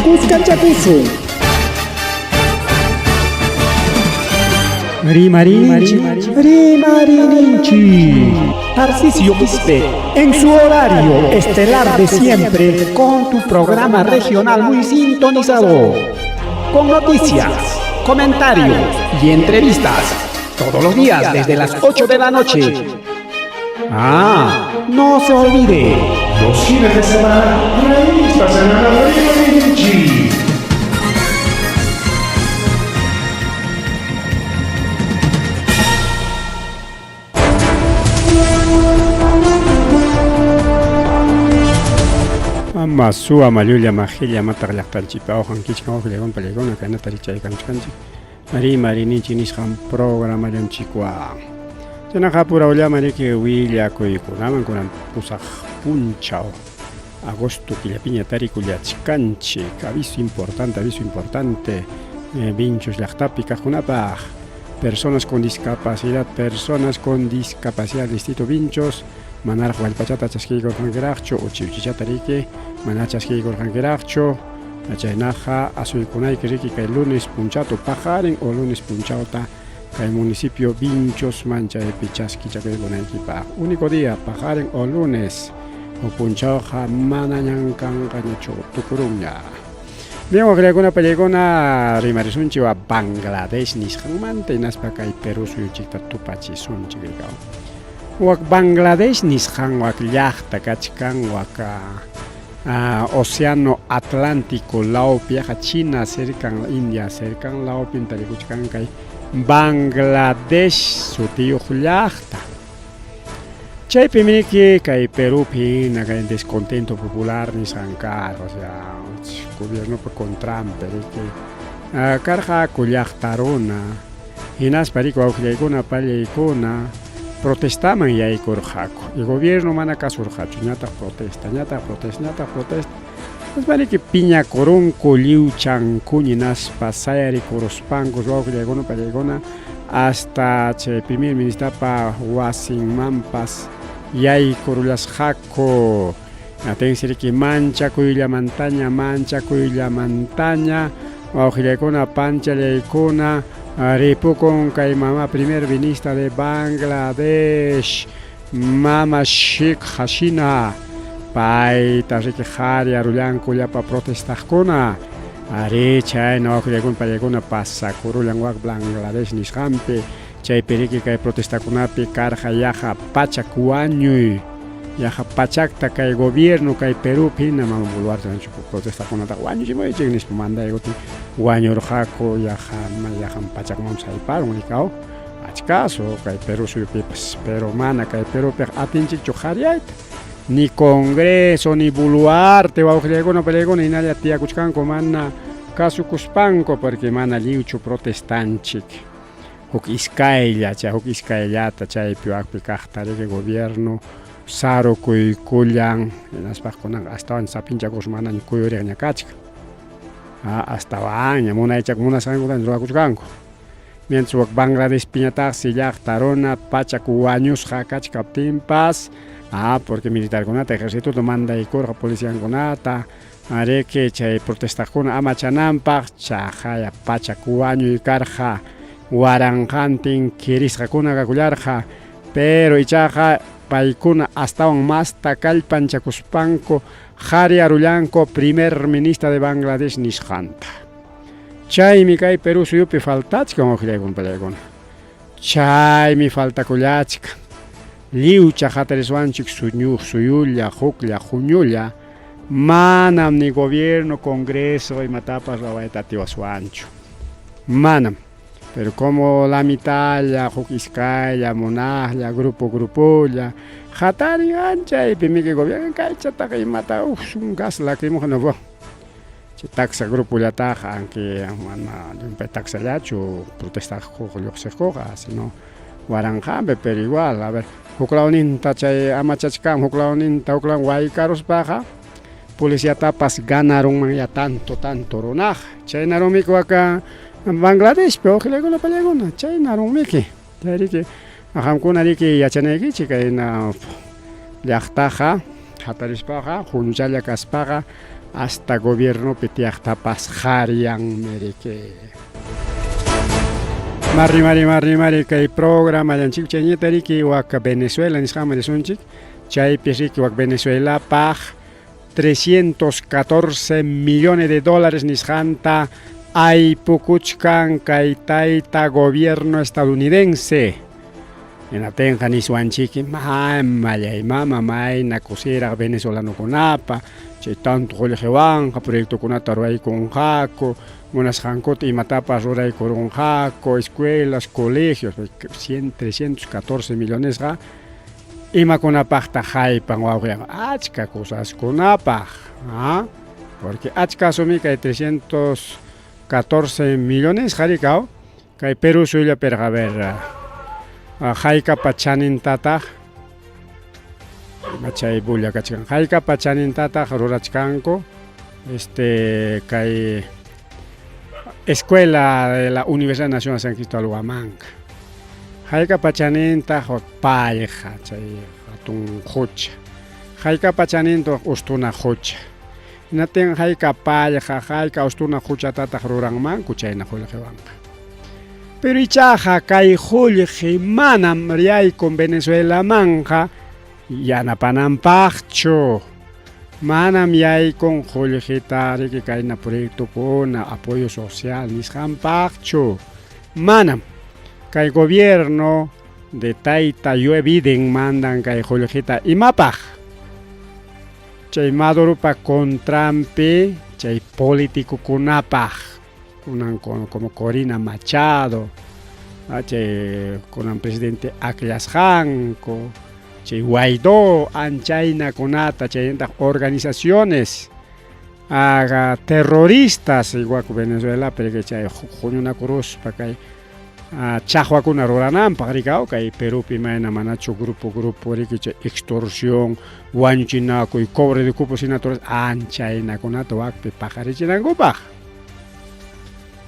Kuskanchakusun. Rimarininchik, rimarininchik. Tarcisio Quispe, en su horario estelar de siempre, con tu programa regional muy sintonizado. Con noticias, comentarios y entrevistas. Todos los días desde las 8 de la noche. Ah, no se olvide. Los fines de semana, revistas en la Rimarininchik. Ama suwa mallulla majilla mataq llaqtanchikpa awqankichkan waqllakuna pallaykuna kaynata richaykamchkanchik rimarininchik nisqan programallanchikwan. Chaynaqa purawllaman riki willakuykunaman kunan pusaq punchaw agosto killapiña tarikullachkanchik. Aviso importante, aviso importante, Vinchos llaqtapi kaqkunapaq. Personas con discapacidad, personas con discapacidad, distrito Vinchos, manaraq wallpachata chaskiykurqankiraqchu, uchi-uchichata riki, mana chaskiykurqankiraqchu, chaynaqa asuykunayki riki kay lunes punchawta paqarin o lunes punchawta kay municipio Vinchosman chaypi chaskichakuykunaykipaq. Único día, paqarin o lunes, o punchawqa manañan kanqañachu, tukurunña. Bien, waqllakuna pallaykuna rimarisunchik wa Bangladesh nisqanmanta hinaspa kay Perú suyunchikta tupachisunchik rikaw. Wak Bangladesh nisqan wak llaqta kachkan wak Océano Atlántico lawpi yaqa China cercan India cercan lawpim tarikuchkan kay Bangladesh sutiyuq llaqta. Chaypim riki kay Perupi hina kay descontento popular nisqan karqa, o sea, gobiernopa contranpi riki karqaku llaqta runa, hinaspa riki wawqillaykuna pallaykuna protestaman yaykurqaku y gobierno mana kasurqachu, ñataq protesta, ñataq protesta, ñataq protesta, hinaspa riki piñakurunku lliwchankuña hinaspa sayarikuruspanku wawqillaykuna pallaykuna hasta chay primer ministrapa wasinmanpas yaykurullasqaku. Atensi riki manchakuyllamantaña, manchakuyllamantaña, wawqillaykuna, panchallaykuna, ripukun kay mama primer ministra de Bangladesh, mama Sheikh Hasina, payta riki qhari arullanku llapa protestaqkuna. Arí, chayna wawqillaykuna, pallaykuna pasakurullan wak Bangladesh nisqanpi, chaypi riki kay protestakunapi karqa yaqa pachak wañuy, yaqa pachakta kay gobierno kay Perupi hina mama Boluarte protestakunataqa wañuchimuychik nispa mandaykutin wañurqaku yaqa yaqam pachakmanpas hayparun rikaw achkaso kay Perú suyupipas, pero mana kay Perupiqa atinchikchu qhariyayta. Ni Congreso, ni Boluarte, wawqillaykuna, pallaykuna hinalla tiyakuchkanku mana kasukuspanku, porque mana lliwchu protestanchik. Huk iskaylla, chay huk iskayllata chaypi wakpi kaqta riki gobierno sarukuykullan, hinaspa kunanqa astawan sapinchakus manaña kuyuriqña kachkan. Astawanña munaychak munasqankutaña ruwakuchkanku. Mientras wak Bangladeshpiñataqsi llaqta runa pachak wañusqa kachkaptinpas, porque militarkunata ejercitota mandaykurqa policiankunata, ariki chay protestaqkuna amachananpaq, chaqaya pachak wañuy karqa, waranqantin kirisqakuna kakullarqa, pero ichaqa paykuna astawan masta kallpanchakuspanku qhari arullanku primer ministra de Bangladesh nisqanta. Chaymi kay Perú suyupi faltachkan wawqillaykuna pallaykuna. Chaymi faltakullachkan. Lliwcha hatariswanchik suñu suyulla, huklla, huñulla, manam ni gobierno, congreso imatapas ruwayta atiwaswanchu. Manam. Pero como la mitadlla, huk iskaylla, munaqlla, grupo grupolla, hatarin anchaypi miki gobierno kaychataqa imata uf, un gas lacrimógeno. Chay taksa grupollataqa aunque mana llumpay taksallachu protestaqkuqa lluqsiqkuqa, sino waranqanpi, pero igual, a ver, huklawninta chay amachachkan, huklawninta huklaw waykaruspaqa policiatapas ganarunman ya tanto tanto runaqa. Chaynarumiki waka Bangladeshpi wawqillaykuna pallaykuna, chaynarunmiki. Chayriki qamkuna riki yachanaykichik kayna llaqtaqa hatarispaqa huñuchalla kaspaqa Hasta gobiernopi tiyaqtapas qhariyanmi riki. Mari mari mari mari kay programallanchik chayñita riki wak Venezuela nisqanman risunchik. Chaypi riki wak Venezuelapaq 314 millones de dólares nisqanta aypukuchkan kay tayta gobierno estadounidense. Hinaptinqa niswanchik mamallay mama mayna kusiraq venezolanokunapa chay tanto qullqiwanqa proyectokunata ruwaykunqaku, munasqankuta imatapas ruraykurunqaku, escuelas, colegios, 314 millonesqa imakunapaqtaq haypan wawqiyan achka cosaskunapaq, ¿ah? Porque achka asumi kay 314 millonesqa rikaw kay Perú suyullapiqa a ver haykapa chanintataq ima chay bulla kachkan haykapa chanintataq rurachkanku este kay Escuela de la Universidad Nacional San Cristóbal Huamanga haykapa chanintaq pallqa chay hatun qucha haykapa chanintaq ustuna qucha hinaptin hayka pallqa hayka ustuna quchatataq ruranmanku chayna qullqiwanqa. Pero ichaqa kay qullqi manam riyaykun Venezuelamanqa yanapananpaqchu. Manam yaykun qullqita riki kayna proyectokuna apoyo social nisqanpaqchu. Manam. Kay gobierno de tayta Joe Biden mandan kay qullqita imapaq? Chay Maduropa contranpi chay politicokunapaq kunan como Corina Machado, chay kunan presidente akllasqanku, chay Guaidó anchaynakunata chaynataq organizaciones aga terroristas igual Venezuelapi riki chay huñunakuruspa kay chaqwakuna rurananpaq rikaw kay Perupi mayna manachu grupo grupo riki chay extorsión wañuchinakuy cobre de cupos hina anchaynakunata wakpi paqarichinankupaq.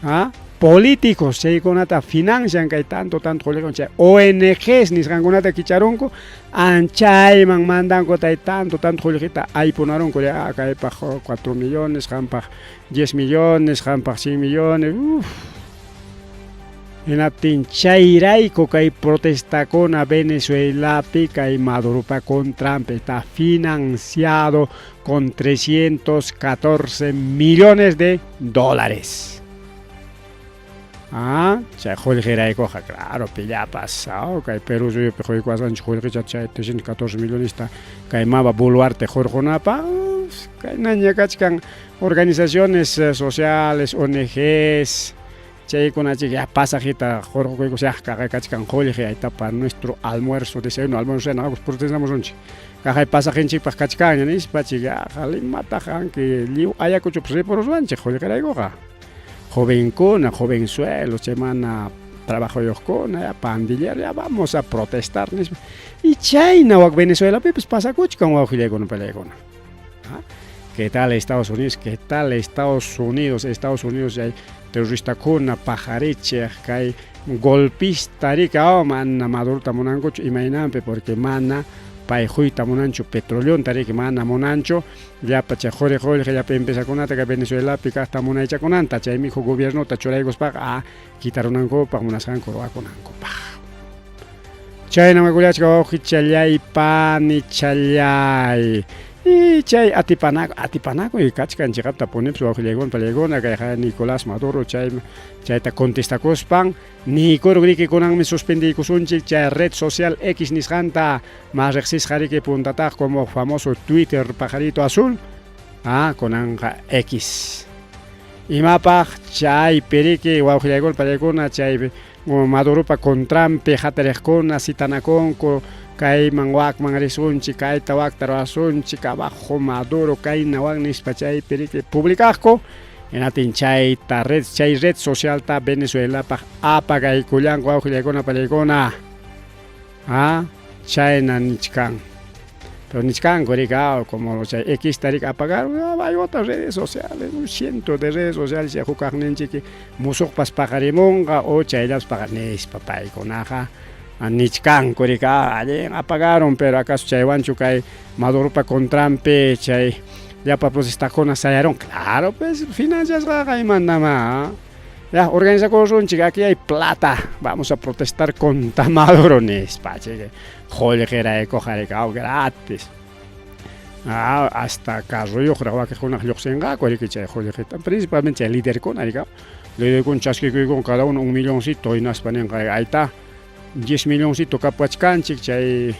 ¿Ah? Políticos chaykunata financian kay tanto tanto qullqiwan chay ONGs nisqankunata kicharunku anchayman mandanku tay tanto tanto qullqita aypunarunku ya kaypaq 4 millones qampaq 10 millones qampaq 100 millones uf. Hinaptin chayrayku kay protestakuna Venezuelapi kay Maduropa contranpi está financiado con 314 millones de dólares. Ah, chay qullqiraykuqa claro pillapas kay Perú suyupi quykuwasqanchik qullqicha chay 314 millonesta kay mama Boluarte hurqunapaq kaynaña kachkan organizaciones sociales, ONGs chaykunachik ya pasajita hurqukuykus ya kachkan qullqi ayta para nuestro almuerzo, desayuno, almuerzo, cena, protestamusunchik kaqay pasajinchikpaq kachkanña nispa chik ya imataq anki lliw Ayacuchopas ripuruswanchik qullqiraykuqa. Jovenkuna, jovenzuelos, chay mana trabajoyuqkuna, ya pandillero, ya vamos a protestar nispa. Y chayna wak Venezuelapipas pasakuchkan wawqillaykuna palaykuna. ¿Qué tal Estados Unidos? ¿Qué tal Estados Unidos? Estados Unidos hay terroristakuna, paqarichiq, kay golpista rika, mana Madurota munankuchu imaynanpi porque mana pay quyta munanchu petroleonta riki mana munanchu llapa chay quri qullqi llapa empresakunata kay Venezuelapi kaqta munaychakunanta chaymi huk gobiernota churaykuspaqa kitarunankupaq munasqanku ruwakunankupaq. Chayna makullachka wawqichallay panichallay. Y chay atipanaku atipanakuy kachkan chiqapta punipas wawqillaykuna palaykuna kay Nicolás Maduro chay chayta contestakuspan niykuruk riki kunanmi suspendiykusunchik chay red social X nisqanta más riqsisqa riki puntataq como famoso Twitter pajarito azul kunanqa X. Imapaq chaypi riki wawqillaykuna palaykuna chay Maduropa contranpi hatariqkuna sitanakunku kayman wakman risunchik kayta wakta ruwasunchik abajo Maduro kayna wak nispa chaypi riki publicaqku hinaptin chayta red chay red socialta Venezuelapaq apagaykullanku wawqillaykuna palaykuna chayna nichkan. Pero nichkanku riki como chay Xta riki apagaron hay otras redes sociales, un ciento de redes sociales chay huk kaqninchik musuqpas paqarimunqa o chayllapas paqar nispa paykunaqa nichkanku riki allin apagaron pero acaso chaywanchu kay Maduropa contranpi chay Llapa protestakuna sayarun. Claro, pues, financiasqaqa imanamá. Ya, organizakusunchik, aquí hay plata. Vamos a protestar contra Maduro, nispa. Qullqiraykuqa gratis. Ah, hasta carroyuqraq wakiqkunaq lluqsinqaku riki chay qullqita. Principalmente chay liderkuna rika. Liderkuna chaskikuykun cada uno un milloncito hinaspa ninqa ahí está 10 milloncito kapuwachkanchik chay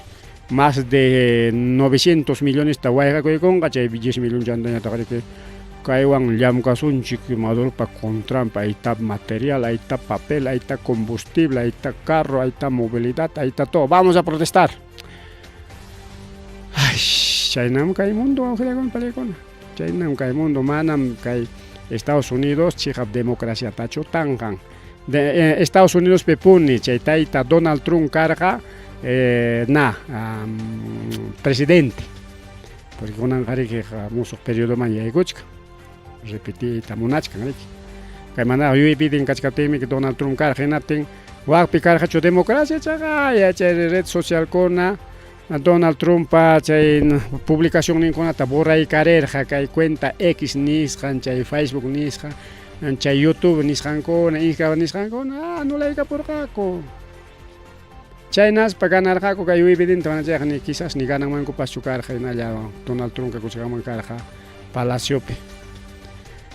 más de 900 millonesta wayqakuykunqa chay 10 millón chantañataq riki kaywan llamkasunchik Maduropa contranpi ahí está material, ahí está papel, ahí está combustible, ahí está carro, ahí está movilidad, ahí está todo. Vamos a protestar. Ay, chaynam kay mundo wawqillaykuna. Chaynam kay mundo manam kay Estados Unidos chiqap democraciatachu tanqan. De, Estados Unidos pipuni chay tayta Donald Trump karqa na presidente. Porque kunanqa riki musuq periodoman yaykuchkan. Repetiyta munachkan riki. Kay mana Joe Biden kachkaptinmi Donald Trump karqa hinaptin wakpi karqachu democracia chaqa chay red socialkuna Donald Trumpa chay publicacionninkunata borraykarirqa kay cuenta X nisqan chay Facebook nisqan chay YouTube nisqankuna Instagram nisqankuna anulaykaporqaku. Chaynaspa ganarqaku kay Joe Bidenta mana chayqa ni quizás ni gananmankupaschu karqa hinalla Donald Trump kuchkanman karqa palaciopi.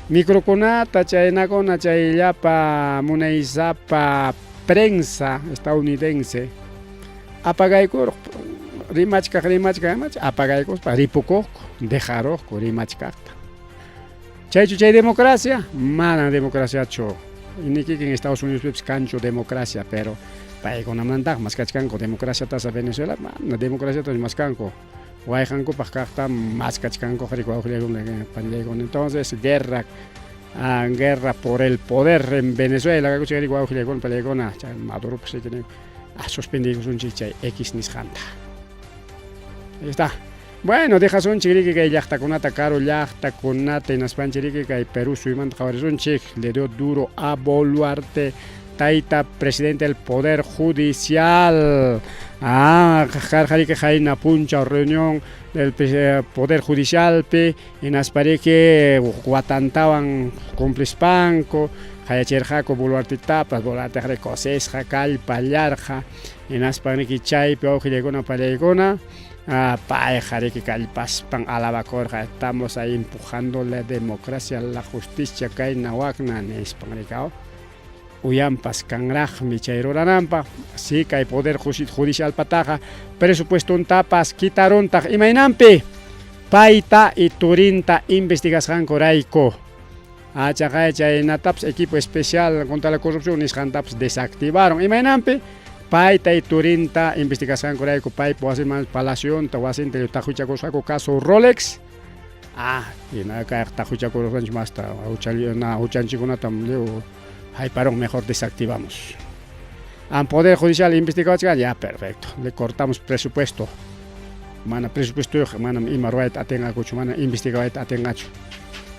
Microkunata chaynakuna chay llapa munaysapa prensa estadounidense apagaykurq rimachkaq rimachkaq rimachkaq apagaykuspa ripukuqku dejaruqku rimachkaqta. Chaychu chay democracia? Manam democraciachu. Ni kikin Estados Unidospipis kanchu democracia, pero paykunamantaq maskachkanku democraciatasa Venezuela, mana democraciata maskanku. Wayqankupaq kaqta maskachkanku riki wawqillaykuna panillaykuna. Entonces, guerra guerra por el poder en Venezuela, riki wawqillaykuna panillaykuna, chay Maduropas riki suspendiykusunchik chay X nisqanta. Ahí está. Bueno, dejasunchik riki kay llaqtakunata karu llaqtakunata hinaspanchik riki kay Perú suyumanta qhawarisunchik. Le dio duro a Boluarte, tayta presidente del Poder Judicial. Ah, karqa riki qayna punchaw reunión del Poder Judicialpi hinaspa riki watantawan cumplispanku qayachirqaku Boluartetapas, Boluarteqa riki kusisqa kallpallarqa hinaspa riki chaypi wawqillaykuna panillaykuna payqa riki kallpaspan alabakurqa estamos ahí empujando la democracia, la justicia kayna wakna nispan riki uyanpas kanraqmi chay rurananpaq si kay poder judicialpataqa presupuestontapas quitaruntaq imaynanpi payta y turinta investigasqankurayku. Chaqay chaynatapas equipo especial contra la corrupción nisqantapas desactivaron imaynanpi payta y turinta investigasqankurayku paypa wasinman palacionta wasinta taquchakusqaku caso Rolex. Hina kay taquchakurusqanchik masta huchanchikkunatam lliw hayparun mejor desactivamos. Al Poder Judicial investigachkan, ya perfecto, le cortamos presupuesto. Mana presupuesto manam ima ruwayta atinqakuchu, mana investigayta atinqachu.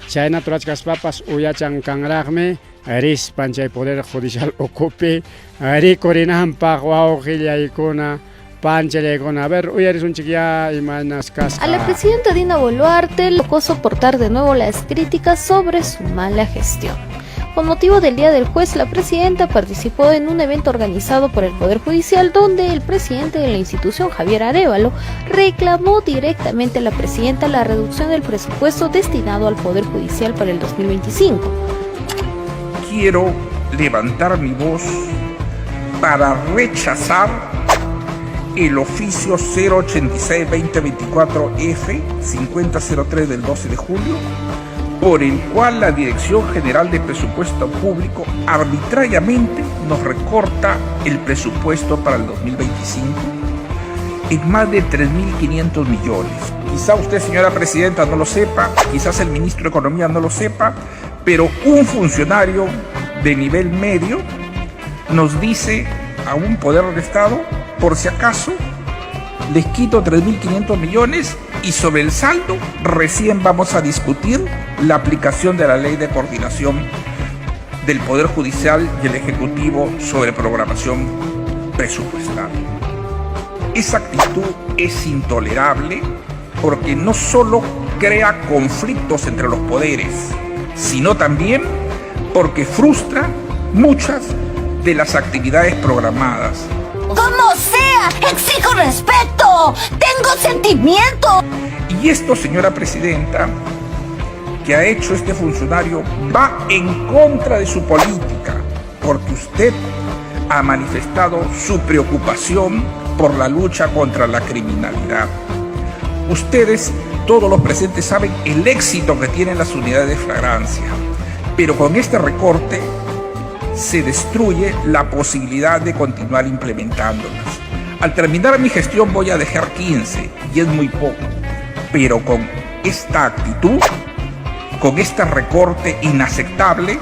Chaynata rurachkaspapas uyachan kanraqmi rispan chay Poder Judicial ukupi rikurinanpaq wawqillaykuna panchallaykuna. A ver, uyarisunchik ya imaynas kasqa. A la presidenta Dina Boluarte le tocó soportar de nuevo las críticas sobre su mala gestión. Con motivo del Día del Juez, la presidenta participó en un evento organizado por el Poder Judicial donde el presidente de la institución, Javier Arévalo, reclamó directamente a la presidenta la reducción del presupuesto destinado al Poder Judicial para el 2025. Quiero levantar mi voz para rechazar el oficio 086-2024 F 5003 del 12 de julio, por el cual la Dirección General de Presupuesto Público arbitrariamente nos recorta el presupuesto para el 2025 en más de 3.500 millones. Quizá usted, señora presidenta, no lo sepa, quizás el ministro de Economía no lo sepa, pero un funcionario de nivel medio nos dice a un poder del Estado, por si acaso, les quito 3.500 millones y sobre el saldo recién vamos a discutir la aplicación de la ley de coordinación del Poder Judicial y el Ejecutivo sobre programación presupuestal. Esa actitud es intolerable porque no solo crea conflictos entre los poderes, sino también porque frustra muchas de las actividades programadas. ¡Como sea! ¡Exijo respeto! ¡Tengo sentimiento! Y esto, señora presidenta, que ha hecho este funcionario va en contra de su política, porque usted ha manifestado su preocupación por la lucha contra la criminalidad. Ustedes, todos los presentes, saben el éxito que tienen las unidades de flagrancia, pero con este recorte se destruye la posibilidad de continuar implementándolas. Al terminar mi gestión voy a dejar 15 y es muy poco, pero con esta actitud, con este recorte inaceptable,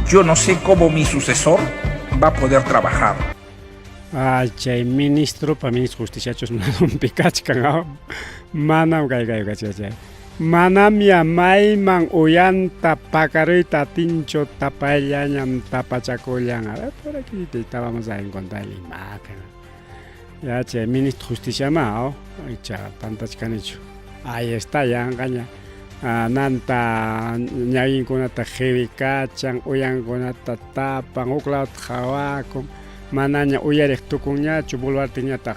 yo no sé cómo mi sucesor va a poder trabajar. Ah, chay ministropa ministro justiciachus manampi kachkan, manam kay kay kay manamya mayman uyanta pakaruyta atinchu tapayllañam tapachakullan. A ver, por aquí te vamos a encontrar la imagen. Ya chay ministro justicia ma, icha pantachkanichu. Ahí está yanqaña. Nanta ñawinkunata qiwikachan, uyankunata tapan, huk lawta qhawakun, manaña uyariq tukunñachu, Boluarteñataq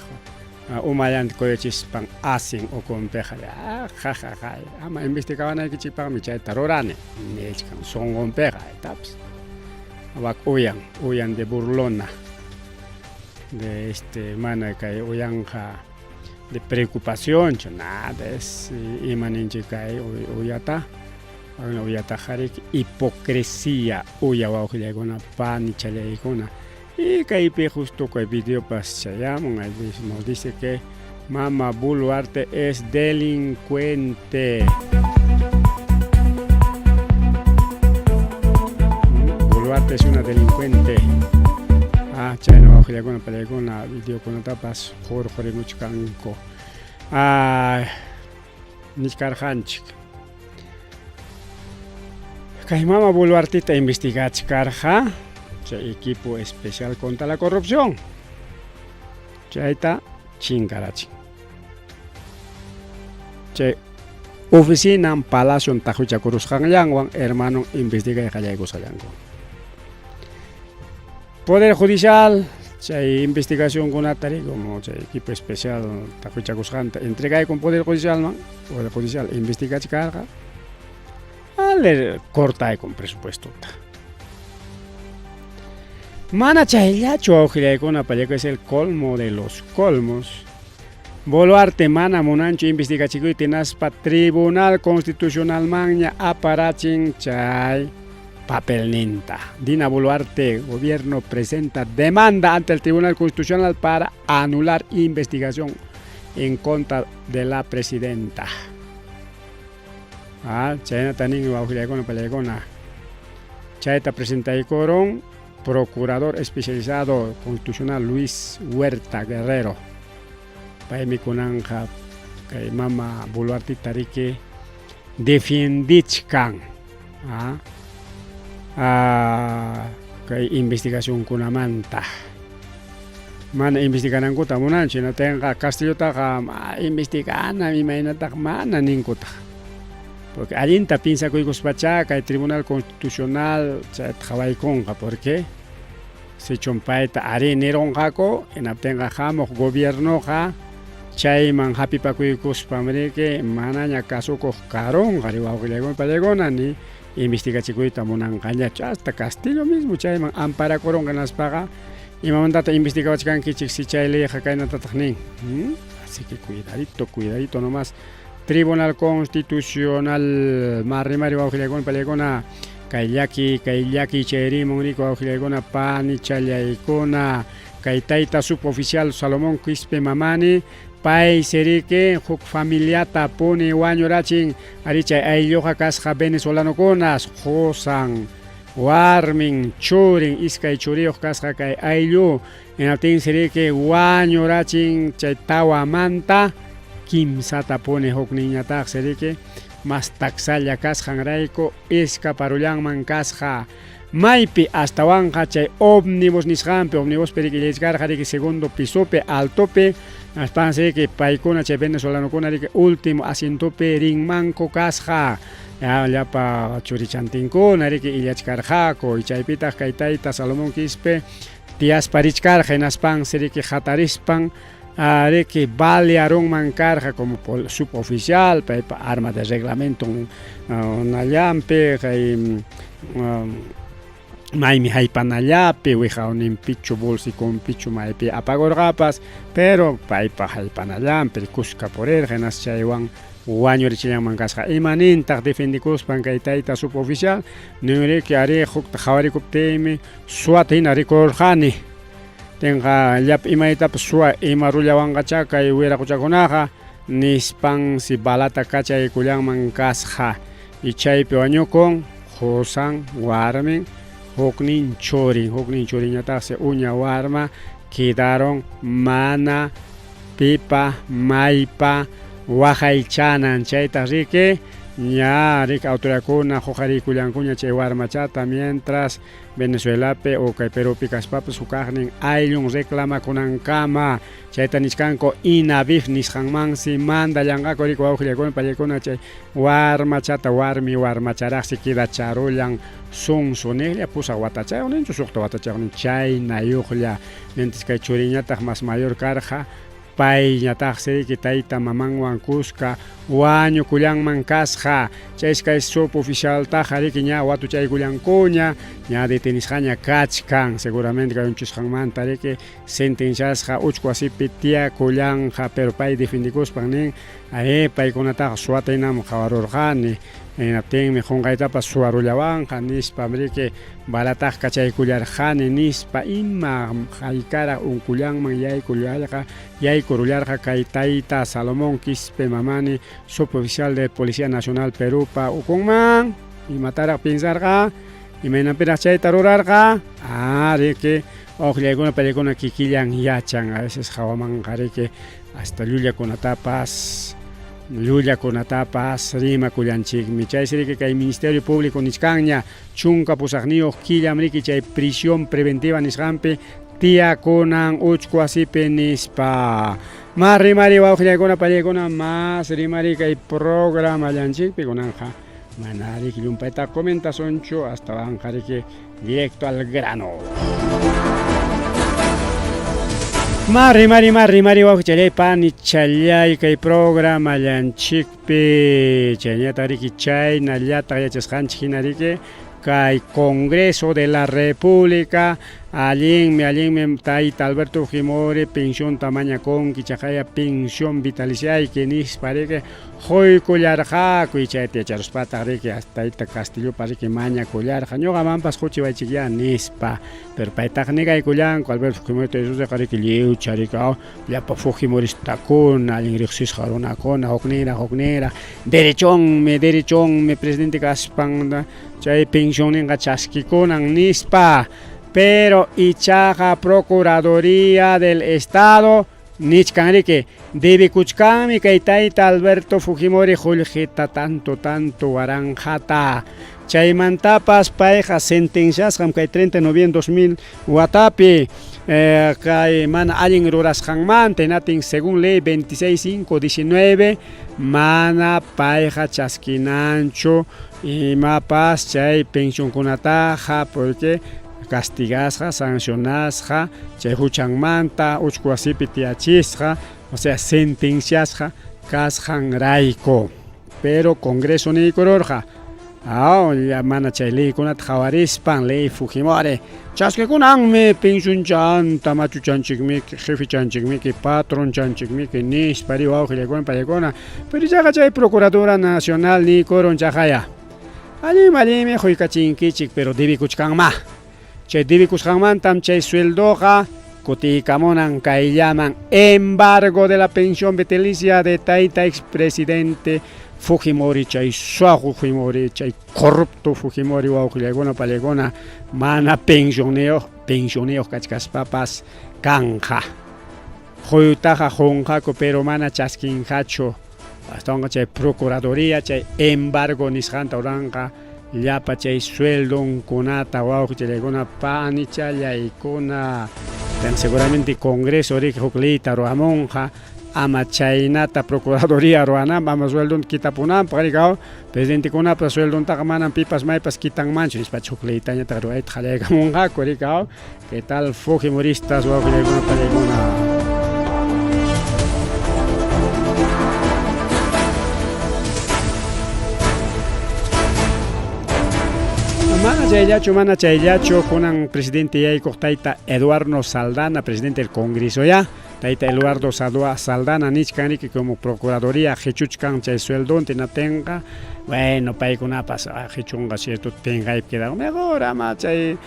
umallanta kuyuchispan asin ukunpiqa, ya ja ja ja, ama investigawanaykichikpaqmi chayta rurani, nichkan sunqunpiqa, aytapas. Wak uyan, uyan de burlona, de este mana kay uyanqa de preocupación, nada, es ima ninchik kay uyata, uyata harik hipocresía uya wawqillaykuna panichallaykuna. Y kaypi justo kay videopas chayamun, ahí nos dice que Mama Boluarte es delincuente. Boluarte es una delincuente. Ah, chayna wawqillaykuna pallaykuna videokunatapas hurqurimuchkanku. Ah, nichkarqanchik. Kay Mama Boluartita investigachkarqa chay equipo especial contra la corrupción. Chayta chinkarachin. Chay oficinan palacio taqwichakurusqanllanwan hermano investigay qallaykusqallanku. Poder Judicial chay investigacionkunata como chay equipo especial taqwichakusqanta entregay con Poder Judicial man, Poder Judicial investigachkarqa ale cortay con presupuestota. Mana chayllachu wawqillaykuna pallako es el colmo de los colmos. Boluarte mana munanchu investigachikuyta hinaspa Tribunal Constitucional manña aparachin chay papelninta. Dina Boluarte, gobierno presenta demanda ante el Tribunal Constitucional para anular investigación en contra de la presidenta. Ah, chaynata nin wawqillaykuna pallaykuna. Chayta presentaykurun procurador especializado constitucional Luis Huerta Guerrero. Paymi kunanqa kay mama Boluartita riki defiendichkan kay investigacionkunamanta. Mana investiganankuta munanchu, hinaptinqa Castillotaqa investigana imaynataq mana ninkutaq. Porque allinta piensakuykuspacha kay Tribunal Constitucional chayta qhawaykunqa, porque sichum payta ari nirunqaku, hinaptinqa hamuq gobiernoqa chayman hap'ipakuykuspam riki manaña kasukuq karunqa ri wawqillaykuna pallaykuna ni investigachikuyta munanqañachu. Hasta Castillo mismo chayman amparakurunqa hinaspaqa imamantataq investigawachkankichik si chay leyqa kaynatataq nin. Así que cuidadito, cuidadito nomás. Tribunal Constitucional marrimari wawqillaykuna pallaykuna kay llaki chayrimun riku wawqillaykuna panichallaykuna kay tayta suboficial Salomón Quispe Mamani pay seriki huk familiata puni wañurachin ari chay aylluqa kasqa venezolanokunas qusan warmin churin iskay churiyuq kasqa kay ayllu hinaptin seriki wañurachin chay tawamanta kimsata puni huk niñataq seriki mas taksalla kasqanrayku iskaparullanman kasqa. Maypi astawanqa chay ómnibus nisqanpi, ómnibuspi riki illaychkarqa riki segundo pisopi, altopi, aspansi riki paykuna chay venezolanokuna riki último asientopi rinmanku kasqa. Ya, llapa churichantinkuna riki illachkarqaku, y chaypitaq kay tayta Salomón Quispe tiyaspa richkarqa, hinaspansi riki hatarispan riki balearunman karqa como suboficial, paypa arma de reglamento nallanpi, kay maymi haypanallapi, wiqawninpichu, bolsiconpichu maypi apagurqapas, pero paypa haypanallanpi kuska purirqa, hinas chaywan wañurichillanman kasqa. Ima nintaq defendikuspan kay tayta suboficial? Ninriki, arí, hukta qhawarikuptiymi suwata hina rikururqani. Tinqa llapa imaytapas suwa ima rullawanqachá kay wiraquchakunaqa nispansi balata kachaykullanman kasqa. Y chaypi wañukun qusan, warmin, huknin churin, huknin churinñataqsi uña warma quedaron mana pipa maypa waqaychanan. Chaytaq riki ña riki autoridadkuna huqariykullankuña chay warmachata mientras Venezuelapi o kay Perupi kaspapas hukaqnin ayllun reclamakunankama. Chayta nichkanku INAVIF nisqanmansi mandallanqaku riki wawqillakuna pallakuna chay warmachata warmi warmacharaqsi quedacharullan sunsu niqlla pusaq watachayuq ninchu suqta watachayuq nin chaynayuqlla nintis kay churiñataq mas mayor karqa Payñataqsi riki tayta mamanwan kuska wañukullanman kasqa. Chaysi kay suboficialtaqa riki ña watuchaykullankuña, ña detenisqaña kachkan. Seguramente kay unchisqanmanta riki sentenciasqa uchku wasipi tiyakullanqa, pero pay defendikuspan nin, Arí, paykunataqa suwata hinam qawarurqani, hinaptinmi qunqaytapas suwarullawanqa, nispam riki balataq kachaykullarqani, nispa. Ima haykaraq unkullanman yaykullarqa, yaykurullarqa kay tayta Salomón Quispe Mamani, suboficial de Policía Nacional Perúpa ukunman? Imataraq piensarqa? Imaynanpiraq chayta rurarqa? Ah, riki, uqllaykuna paykuna kikillan yachan, a veces hawamanqa riki hasta llullakunatapas llullakunatapas rimakullanchikmi. Chaysi riki kay Ministerio Público nichkanña 18 killam riki chay prisión preventiva nisqanpi tiyakunan uchku wasipi nispa. Mas rimari wawqillaykuna pallaykuna mas rimari kay programallanchikpi kunanqa mana riki llumpayta comentasunchu astawanqa riki Directo al grano. Mari, mari, mari, mari, wawqichalay, panichalay, kay programallanchikpi chaynata riki chaynallataq yachasqanchik hina riki kay Congreso de la República allinmi, allinmi tayta Alberto Fujimori pensionta mañakunki chaqaya pensión vitaliciayki nispa riki Quykullarqaku, chayta yacharuspataq riki tayta Castillopa riki mañakullarqa, ñuqamanpas quchiwaychikyá nispa. Pero paytaqa negaykullanku, Alberto Fujimorita Jesúsqa riki lliwcha riki llapa Fujimoristakuna, allin riqsisqa runakuna, hukniraq, hukniraq, derechonmi, derechonmi presidente kaspan chay pensionninqa chaskikunan nispa. Pero ichaqa Procuraduría del Estado Nichkan riki, debekuchkanmi kay tayta Alberto Fujimori qullqita tanto tanto waranqata. Chaymantapas payqa sentenciasqam kay 30 de noviembre 2000 watapi kay mana allin rurasqanmanta, hinatin según ley 26.5.19 mana payqa chaskinanchu imapas chay pensionkunataqa porque castigasqa, sancionasqa, chay huchanmanta uchku wasipi tiyachisqa, o sea, sentenciasqa kasqanrayku. Pero Congreso niykururqa, aw, mana chay leykunata qhawarispan, ley Fujimori, chaskikunanmi pensionchanta, machuchanchikmiki, jefechanchikmiki, patronchanchikmiki, nispa ri wawqillaykuna, paykuna. Pero ichaqa chay Procuradora Nacional niykurun chaqaya. Allinmi, allinmi quykachinkichik, pero debikuchkanmá. Chay debikusqanmantam chay sueldoqa kutiykamunan kayllaman. Embargo de la pensión vitalicia de tayta expresidente Fujimori, chay suwa Fujimori, chay corrupto Fujimori wawqillaykuna, pallaykuna, mana pensionniyuq, pensionniyuq kachkaspapas kanqa. Quytaqa qunqaku, pero mana chaskinqachu. Astawanqa chay Procuraduría, chay embargo nisqanta ruranqa. llapa chay sueldonkunata wawqichallaykuna panichallaykuna. Seguramente Congreso riki huk leyta ruwamunqa ama chaynata Procuraduría ruwananpaq, ama sueldonta kitapunanpaq riki aw presidentekunapa sueldontaqa manam pipas maypas kitanmanchu nispacha huk leytañataq ruwayta qallaykamunqaku riki aw. ¿Qué tal fujimoristas wawqillaykuna pallaykuna? Mana chayllachu, mana chayllachu, kunan presidente yaykuq tayta Eduardo Saldana, presidente del Congreso ya, tayta Eduardo Saldana nichkan riki como Procuraduría qichuchkan chay sueldonta hinaptinqa, bueno, paykunapas qichunqa cierto pinqaypi quedan, mejor ama chay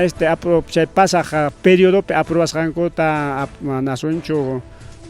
este chay pasaq periodopi aprobasqankuta nasunchu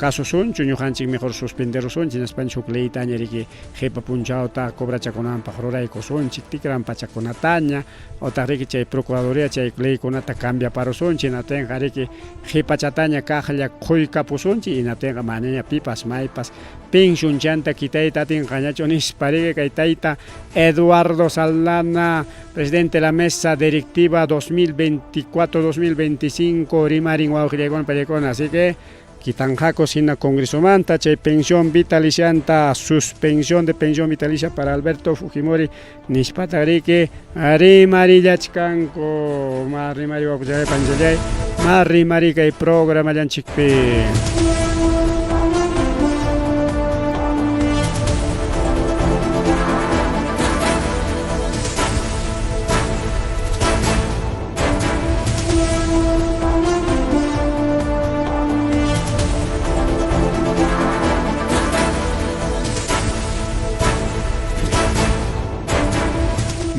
kasusunchu ñuqanchik mejor suspenderusunchik hinaspanchik huk leytaña riki qipa punchawta cobrachakunanpaq ruraykusunchik tikran pachakunataña otaq riki chay Procuraduría chay leykunata cambiaparusunchik hinaptinqa riki qipachataña kaqlla quykapusunchik hinaptinqa manaña pipas maypas pensionchanta kitayta atinqañachu nispa riki kay tayta Eduardo Saldana presidente de la mesa directiva 2024-2025 rimarin wawqillaykuna pallaykuna, así que kitanqaku hina Congresomanta chay pensión vitalicianta, suspensión de pensión vitalicia para Alberto Fujimori nispataq riki rimarillachkanku. Ma rimari wawqillay panchallay, ma rimari kay programallanchikpi.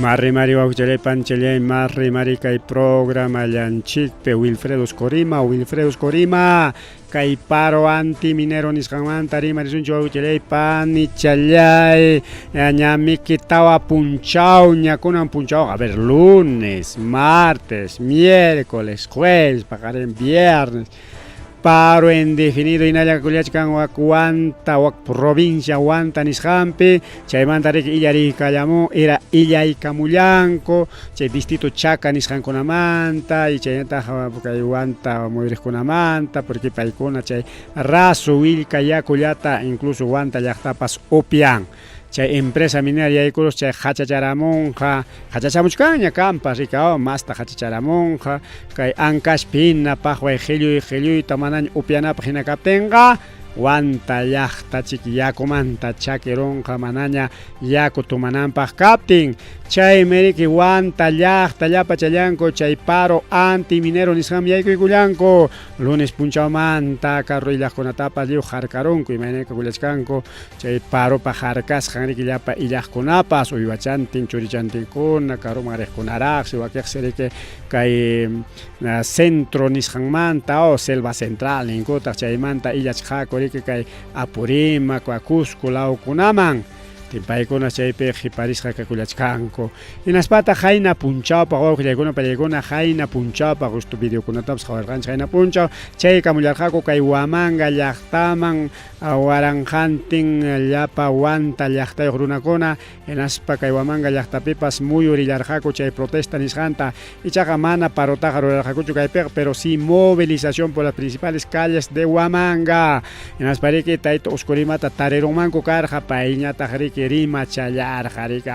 Marri mari wawqillay panchallay, marri mari kay programallanchikpi Wilfredo Oscorima, Wilfredo Oscorima kay paro antiminero nisqanmanta rimarisunchik wawqillay panichallay, ñamiki tawa punchawña kunan punchawqa, a ver, lunes, martes, miércoles, jueves, paqarin viernes, paro indefinido hinalla kullachkan wak Huanta, wak provincia Huanta nisqanpi, chaymanta riki illariykallamu, era illaykamullanku chay distrito Chaca nisqankunamanta y chaynataq kay Huanta muyuriqkunamanta, porque paykuna chay rasu willka yakullata incluso Huanta llaqtapas upyan. Chay empresa minera yaykurus chay qachacharamunqa, qachachamuchkanña kampas rika, masta qachacharamunqa, kay Ancashpi hina paqway qilluy qilluyta manaña upyanapaq hina kaptinqa, Huanta llaqta chiki yakumanta chakirunqa manaña yaku tumananpaq kaptin. Chaymi riki Huanta llaqta llapa challanku chay paro antiminero nisqanmi yaykuykullanku. Lunes punchawmanta carro illaqkunatapas lliw harkarunku, imaynayka kullachkanku chay paropaq harkasqan riki llapa illaqkunapas uywachantin churichantinkuna karuman riqkunaraqsi wakiqsi riki kay centro nisqanmanta o selva central ninkutaq chaymanta illachqaku riki kay Apurímac, Cusco lawkunaman. Paykuna chaypi qiparisqa kakullachkanku. Hinaspataq qayna punchawpaq wawqillaykuna pallaykuna qayna punchawpaq justo videokunatapas qawarqanchik qayna punchaw chaykamullarqaku kay Huamanga llaqtaman waranqantin llapa Huanta llaqtayuq runakuna hinaspa kay Huamanga llaqtapipas muyurillarqaku chay protesta nisqanta. Ichaqa mana parotaqa rurarqakuchu kaypiqa, pero sí movilización por las principales calles de Huamanga. Hinaspa riki tayta Oscorimata tarirunmanku karqa, payñataq riki rimachallarqa riki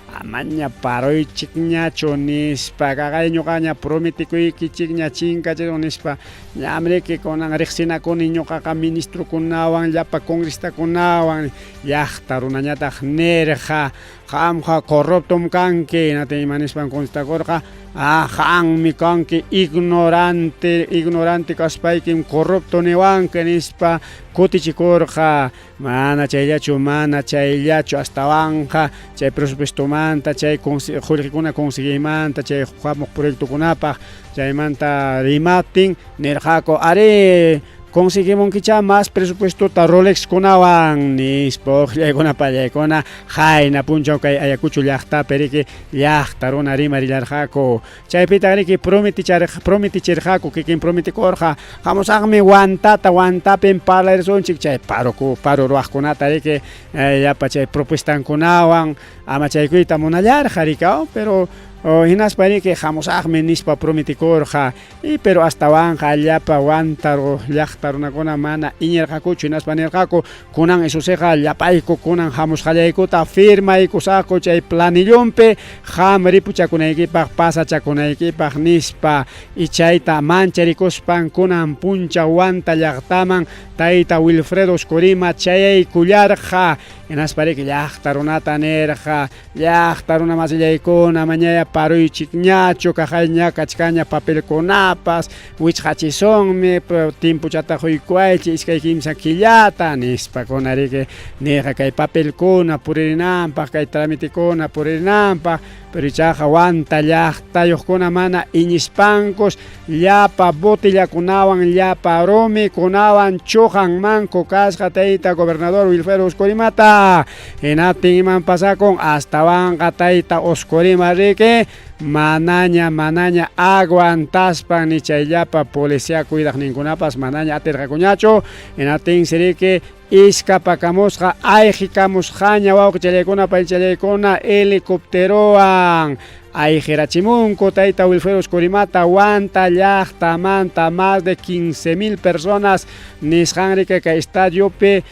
amaña paroychikñachu nispa, kaqay ñuqaña prometikuykichikña chinkachirun nispa, ñam riki kunan riqsinakuni ñuqaqa ministrokunawan llapa congresitakunawan, llaqta runañataq nirqa qamqa corruptom kanki, hinaptin ima nispan contestakurqa, qammi kanki ignorante, ignorante kaspaykim corrupto niwanki nispa kutichikurqa. Mana chayllachu, mana chayllachu, astawanqa chay presupuestomanta, chay qullqikuna conseguiymanta, chay hamuq proyectokunapaq chaymanta rimaptin nirqaku, arí, conseguimunkichá más presupuestota Rolexkunawan nispa uqllaykuna pallaykuna qayna punchaw kay Ayacucho llaqtapi riki llaqta runa rimarillarqaku. Chaypitaq riki prometichirqaku kikin prometikurqa hamusaqmi Huantata, Huantapim parlarisunchik chay paro ruwaqkunata riki llapa chay propuestankunawan. Amachaykuyta munallarqa rikaw, pero hinaspa riki hamusaqmi nispa prometikurqa. Y pero astawanqa llapa Huanta llaqta runakuna mana iñirqakuchu, hinaspa nirqaku, kunan Isusiqa llapayku kunan hamusqallaykuta firmaykusaqku chay planillonpi qam ripuchakunaykipaq pasachakunaykipaq nispa. Y chayta mancharikuspan kunan puncha Huanta llaqtaman tayta Wilfredo Oscorima chayaykullarqa. Hinaspa riki llaqta runata nirqa, Llaqta runa masillaykuna, mañaya paruychikñachu, kaqayña kachkaña papelkunapas, wichqachisunmi, timpuchata quykuwaychik 2-3 killata, nispakuna riki nirqa kay papelkuna puririnanpaq, kay tramitekuna puririnanpaq, pero ichaqa Huanta llaqtayuqkuna mana iñispankus llapa botellakunawan, llapa rumikunawan chuqanmanku kasqa tayta gobernador Wilfredo Oscorimata. Hinaptin iman pasakun astawanqa tayta Oscorima riki manaña manaña aguantaspan ni chay llapa policía cuidaqninkunapas manaña atirqakuñachu. Hinaptinsi riki iskapakamusqa ayqikamusqaña wawqichallaykuna paychallaykuna helicópterowan ayqirachimunku tayta Wilfredo Oscorimata Huanta llaqtamanta más de 15,000 personas nisqan riki kay estadiopi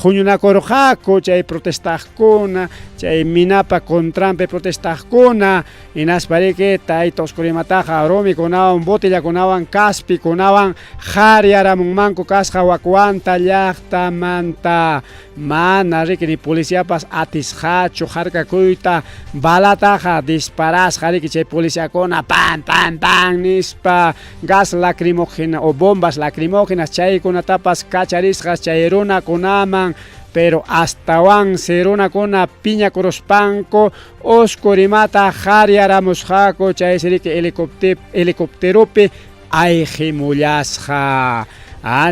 huñunakurqaku chay protestaqkuna, chay minapa contranpi protestaqkuna, hinaspa riki tayta Oscorimataqa rumikunawan, botellakunawan, kaspikunawan qaryaramunmanku kasqa wak Huanta llaqtamanta. Mana riki ni policiapas atisqachu harkakuyta, balataqa disparasqa riki chay policiakuna pan pan pan nispa, gas lacrimógena o bombas lacrimógenas chaykunatapas kacharisqas chay runakunaman, pero astawansi runakuna piñakuruspanku Oscorimata qaryaramusqaku, chaysi riki helicópteropi ayqimullasqa.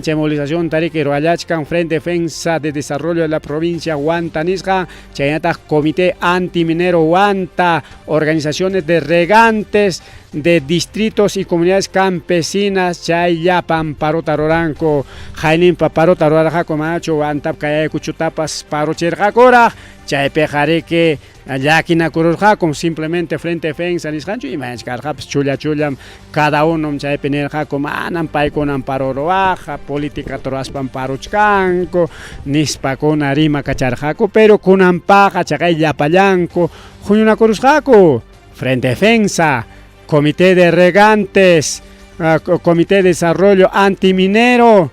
Chay movilización tariki ruwallachkan Frente Defensa de Desarrollo de la Provincia Huanta nisqa, chaynataq Comité Antiminero Huanta, organizaciones de regantes de distritos y comunidades campesinas, chay llapan parota ruranku, hayninpa parota rurarqaku manachu Huantap kayaykuchutapas parochirqakuraq, chaypiqa riki llakinakururqakum simplemente Frente Defensa nisqanchu imañach karqapas chulla chullam cada unum chaypi nirqaku manam paykunam paro ruwaqqa, política ruwaspan paruchkanku nispakuna rimakacharqaku, pero kunanpaqa chaqay llapallanku huñunakurusqaku Frente Defensa, Comité de Regantes, Comité de Desarrollo Antiminero,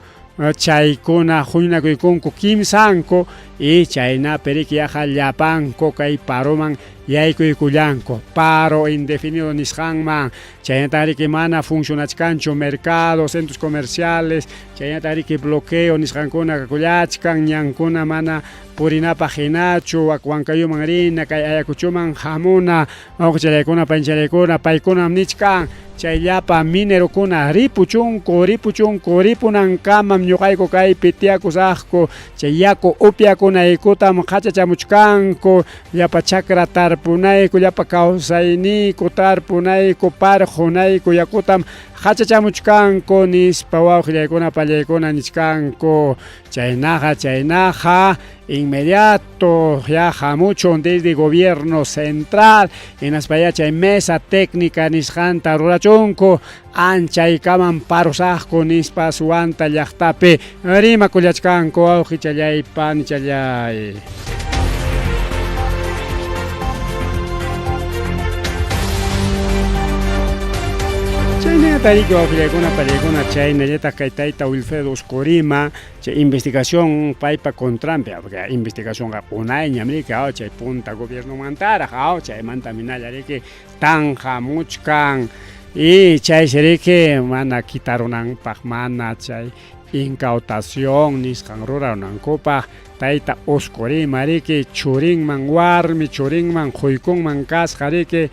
chaykuna huñunakuykunku kimsanku y chaynapi riki yaqa llapanku kay paroman yaykuykullanku, paro indefinido nisqanman, chaynata riki mana funcionachkanchu mercado, centros comerciales, chaynata riki bloqueo nisqankuna kakullachkan, ñankuna mana purinapaq hinachu, wak Huancayuman rina, kay Ayacuchoman hamuna, wawqichallaykuna, paychallaykuna, paykunam nichkan, chay llapa minerokuna ripuchunku, ripuchunku, ripunankamam ñuqayku kaypi tiyakusaqku, chay yaku upyakunaykutam qachachamuchkanku, llapa chakra tarpunayku, llapa kawsayniyku tarpunayku, parqunayku yakutam qachachamuchkanku nispa wawqillaykuna, pallaykuna nichkanku. Chaynaqa, chaynaqa, inmediato ya hamuchun desde gobierno central, hinaspa ya chay mesa técnica nisqanta rurachunku, anchaykaman parusaqku nispa Huanta llaqtapi rimakullachkanku wawqichallay, panichallay. Chaynata riki wawqillaykuna, pallaykuna, chaynallataq kay tayta Wilfredo Oscorima, chay investigación paypa contranpi, porque investigacionqa unayñam riki, chay punta gobiernomantaraq, chaymanta minalla riki tanqamuchkan, y chaysi riki mana quitarunanpaq, mana chay incautación nisqan rurarunankupaq, tayta Oscorima riki churinman, warmi churinman quykunman kasqa riki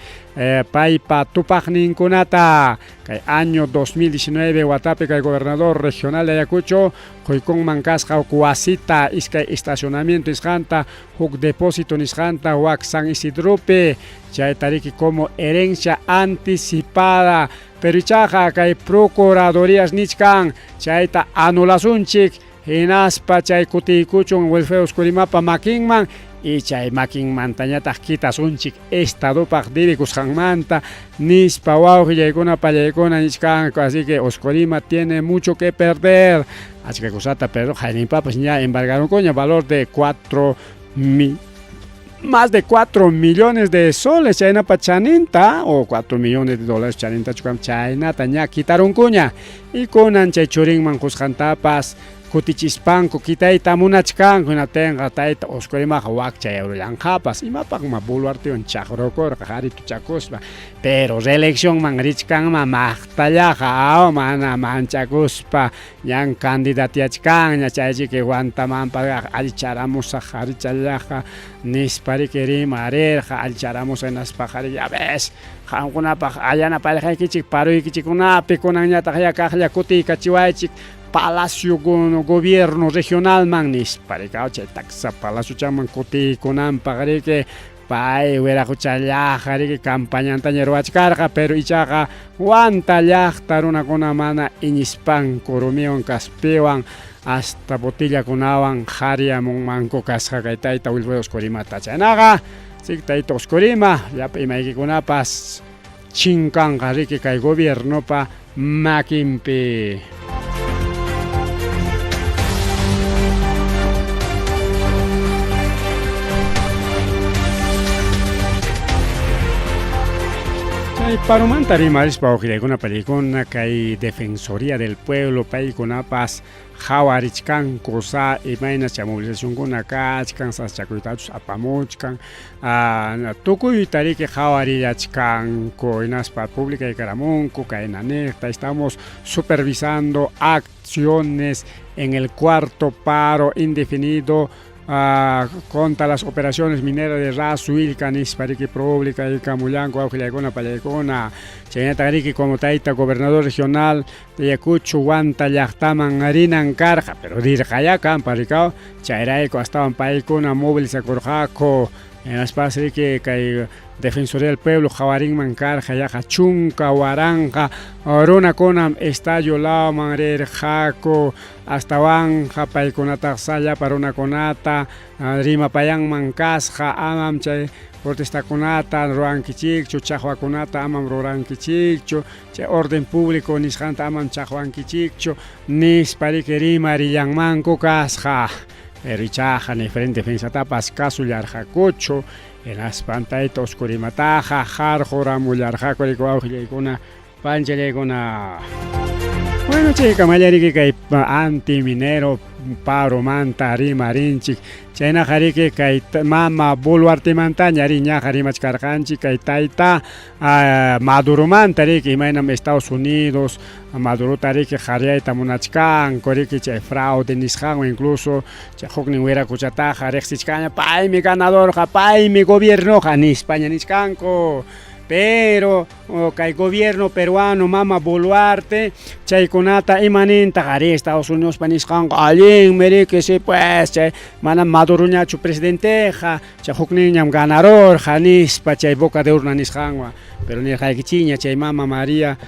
paypa tupaqninkunata. Kay año 2019 watapi kay gobernador regional de Ayacucho quykunman kasqa huk wasita, iskay estacionamiento nisqanta, huk depósito nisqanta wak San Isidropi, chayta riki como herencia anticipada, pero ichaqa kay procuradurías nichkan chayta anulasunchik, hinaspa chay kutiykuchun Wilfredo Oscorimapa makinman, Y chay makinmantañataq quitasunchik Estadopaq debekusqanmanta nispa wawqillaykuna pallaykuna nichkanku. Así que Oscorima tiene mucho que perder. Achka cosata pero hayninpapas ña embargaronkuña valor de 4 mil más de 4 millones de soles chaynapa chaninta o 4 millones de dólares chaninta chukam chaynata ña quitaronkuña y kunan chay churinman qusqantapas kutichispanku kitayta munachkanku hinaptinqa tayta Oscorimaqa wakcha yawrullanqapas imapaqma Boluartewan chaqrukurqa qharituchakuspa pero reeleccionman richkanma maqtallaqa aw mana manchakuspa ñan candidatiachkanña chaychiki Huantamanpaqa allicharamusaq qharichallaqa nispa riki rimarirqa allicharamusaq hinaspa qhari ya ves qamkunapaq allanapallqaykichik paruykichikkunapi kunanñataq ya kaqlla kutiykachiwaychik Palacio Gobierno Regionalman nispa rikaw chay taksa palaciochaman kutiykunanpaq riki pay wiraquchallaqa riki campañantaña ruwachkarqa pero ichaqa Huanta llaqta runakuna mana iñispanku rumiwan kaspiwan hasta botillakunawan qhariyamunmanku kasqa kay tayta Wilfredo Oscorimata chaynaqa sik tayta Oscorima llapa imaykikunapas chinkanqa riki kay gobiernopa makinpi. Chay paromanta rimarispa ujillaykuna pallaykuna kay Defensoría del Pueblo paykunapas qhawarichkanku sa imaynas chay movilizacionkuna kachkan sasachakuytachus apamuchkan tukuyta riki qhawarillachkanku hinaspa publicaykaramunku kayna niqta estamos supervisando acciones en el cuarto paro indefinido contra las operaciones mineras de Rasuilca nispa riki publicaykamullanku wawqillaykuna pallaykuna chaynataq riki como tayta gobernador regional de Ayacucho Huanta llaqtaman rinan karqa pero rirqayá kanpa rikaw chayrayku astawan paykuna movilizakurqaku hinaspas riki kay Defensoría del Pueblo qhawarinman karqa yaqa 10,000 runakunam estadio lawman rirqaku astawanqa paykunataq llapa runakunata rimapayanman kasqa amam chay protestakunata rurankichikchu chaqwakunata amam rurankichikchu chay orden público nisqanta amam chaqwankichikchu nispa riki rimarillanmanku kasqa pero ichaqa ni frente defensatapas kasullarqakuchu hinaspan tayta Oscorimataqa qarquramullarqaku riki wawqillaykuna panchallaykuna. Bueno, chaykamalla riki kay antiminero paromanta rimarinchik chaynaqa riki kay mama Boluartemantaña ri ñaqa rimachkarqanchik kay tayta Maduromanta riki imaynam Estados Unidos Madurota riki qhariyayta munachkanku riki chay fraude nisqanwan incluso chay huknin wiraquchataqa riqsichkanña paymi ganadorqa paymi gobiernoqa nispaña nichkanku pero kay gobierno peruano mama Boluarte chaykunata ima nintaq arí Estados Unidospa nisqanqa allinmi riki sí pues chay manam Maduroñachu presidenteqa chay hukninñam ganarurqa nispa chay boca de urna nisqanwan pero nirqaykichikña chay mama María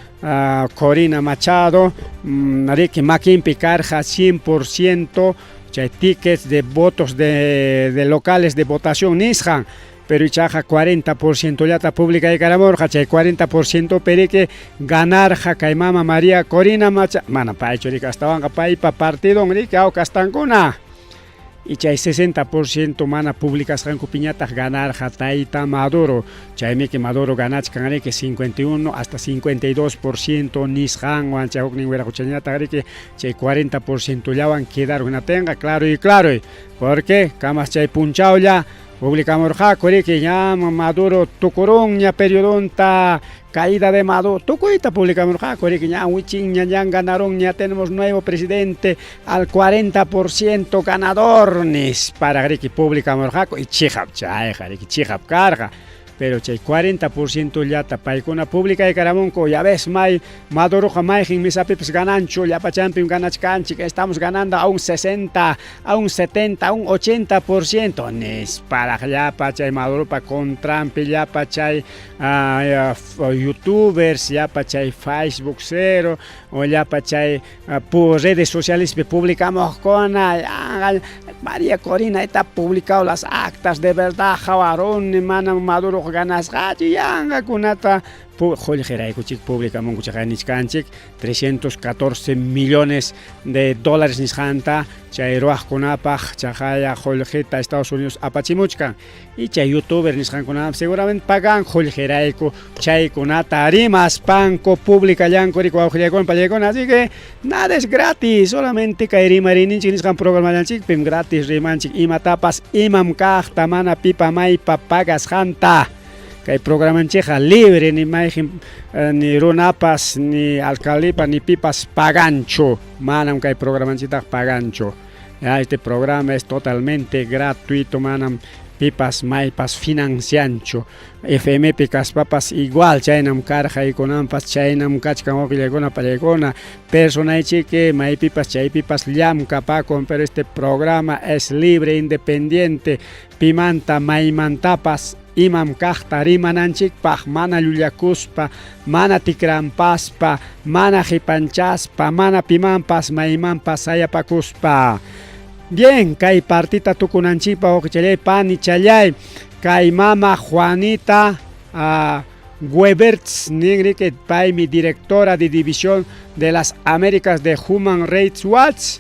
Corina Machado riki makinpi karqa 100% chay tickets de votos de locales de votación nisqan pero ichaqa 40% llata publicaykaramurqa chay 40% periki ganarqa kay mama María Corina Machado mana paychu riki astawanqa paypa partidon riki aw kastankuna y chay 60% mana publicasqankupiñataq ganarqa tayta Maduro chaymiki Maduro ganachkan riki 51 hasta 52% nisqanwan chay huknin wiraquchañataq riki chay 40% llawan quedaron hinaptinqa claro y claro porque kamas chay punchawlla publicamurqaku riki ña Maduro tukurunña periodonta caída de Maduro tukuyta publicamurqaku riki ña wichinña ña ganaronña tenemos nuevo presidente al 40% ganador nisparaq riki publicamurqaku y chiqap chayqa riki chiqap karqa pero chay 40% llata paykuna publicaykaramunku ya ves may Maduroqa mayqin mesapipas gananchu llapachanpim ganachkanchik estamos ganando a un 60 a un 70 a un 80% nisparaq llapa chay Maduropa contranpi llapa chay youtubers llapa chay Facebook cero o llapa chay redes socialespi publicamuqkuna María Corina está publicado las actas de verdad hawaruni manam Maduroq ganasqachu yanqakunata qullqiraykuchik publicamunku chaqay nichkanchik 314 millones de dólares nisqanta chay ruwaqkunapaq chaqaya qullqita Estados Unidos apachimuchkan y chay youtuber nisqankunapas seguramente pagan qullqirayku chaykunata rimaspanku publicallanku riki wawqillaykuna pallaykuna así que nada es gratis solamente kay rimariyninchik nisqan programallanchikpim gratis rimanchik imatapas imam kaqta mana pipa maypa pagasqanta kay programanchikqa libre ni mayqin ni runapas ni alcaldepa ni pipas paganchu manam kay programanchiktaqa paganchu ya este programa es totalmente gratuito manam pipas maypas financianchu FMpi kaspapas igual chaynam karqa y kunanpas chaynam kachkan wawqillaykuna pallaykuna personaychiki maypipas chaypipas llamkapakun pero este programa es libre independiente pimanta maymantapas imam kaqta rimananchikpaq mana llullakuspa mana tikrampaspa mana qipanchaspa mana pimanpas maymanpas sayapakuspa. Bien, kay partita tukunanchikpaq wawqichallay panichallay kay mama Juanita Weberts ninriki paymi directora de división de las Américas de Human Rights Watch